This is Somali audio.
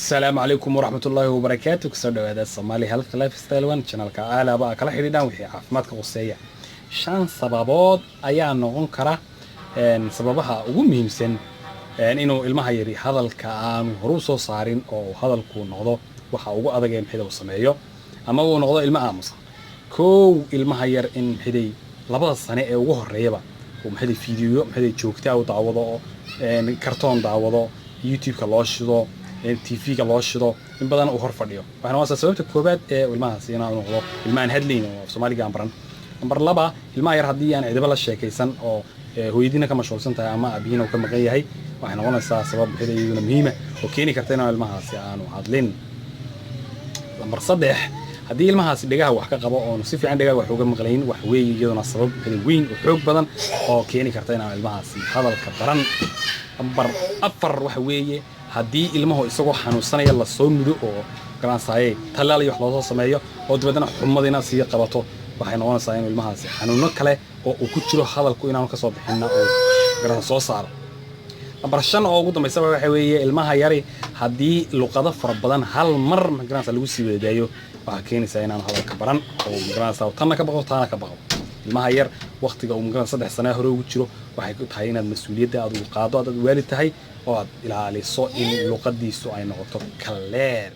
Asalaamu calaykum waraxmatullaahi wabarakaatu. Kusoo dhawaada Somali Health Lifestyle One, channelka aalaaba a kala xidhiidhaan wixii caafimaadka quseeya. Shan sababood ayaa noqon kara sababaha ugu muhiimsan inuu ilmaha yari hadalka aanu horu soo saarin oo uu hadalku noqdo waxa ugu adag ee maxida uu sameeyo ama uu noqdo ilmo aamusan. Kow, ilmaha yar in maxiday 2da sane ee ugu horeeyaba uu maxiday fiidiyo maxiday joogtaa u daawado oo kartoon daawado, YouTube-ka loo shido, TV-ga loo shido, in badan uu hor fadhiyo, waxay noqonaysaa sababta koowaad ee ilmahaasi inuu noqdo ilma aan hadlayn oo af Soomaaliga aan baran. Number 2, ilmaha yar haddii aan cidiba la sheekaysan oo hooyadiina ka mashquulsan tahay ama aabihiina uu ka maqan yahay, waxay noqonaysaa sabab maxida iyaduna muhiima oo keeni karta inaan ilmahaasi aanu hadlin. Lambar 3, haddii ilmahaasi dhegaha wax ka qabo oonu si fiican dhegaha wax uga maqlayn, wax weeye iyaduna sabab maxida weyn oo xoog badan oo keeni karta inaan ilmahaasi hadalka baran. Lambar 4 waxa weeye haddii ilmuhu isagoo xanuunsanaya lasoo mudo oo garansaaye tallaal iyo wax loosoo sameeyo oo dabeedna xumadina sii qabato, waxay noqonaysaa inuu ilmahaasi xanuuno kale oo uu ku jiro hadalku inaanu kasoo bixinna uu garansa soo saaro. Lambar 5 oo ugu dambaysa waxa weeye ilmaha yari haddii luqado fara badan hal mar magaranaysa lagu sii wadaayo, waxaa keenaysaa inaanu hadalka baran oo magaranaysa tanna ka baqo, taana ka baqo. Ilmaha yar waqtiga uu magaranaysa 3 sano hore ugu jiro, waxay ku tahay inaad mas-uuliyadda adigu qaado, aad waalid tahay, oo aad ilaaliso in luqadiisu ay noqoto clear.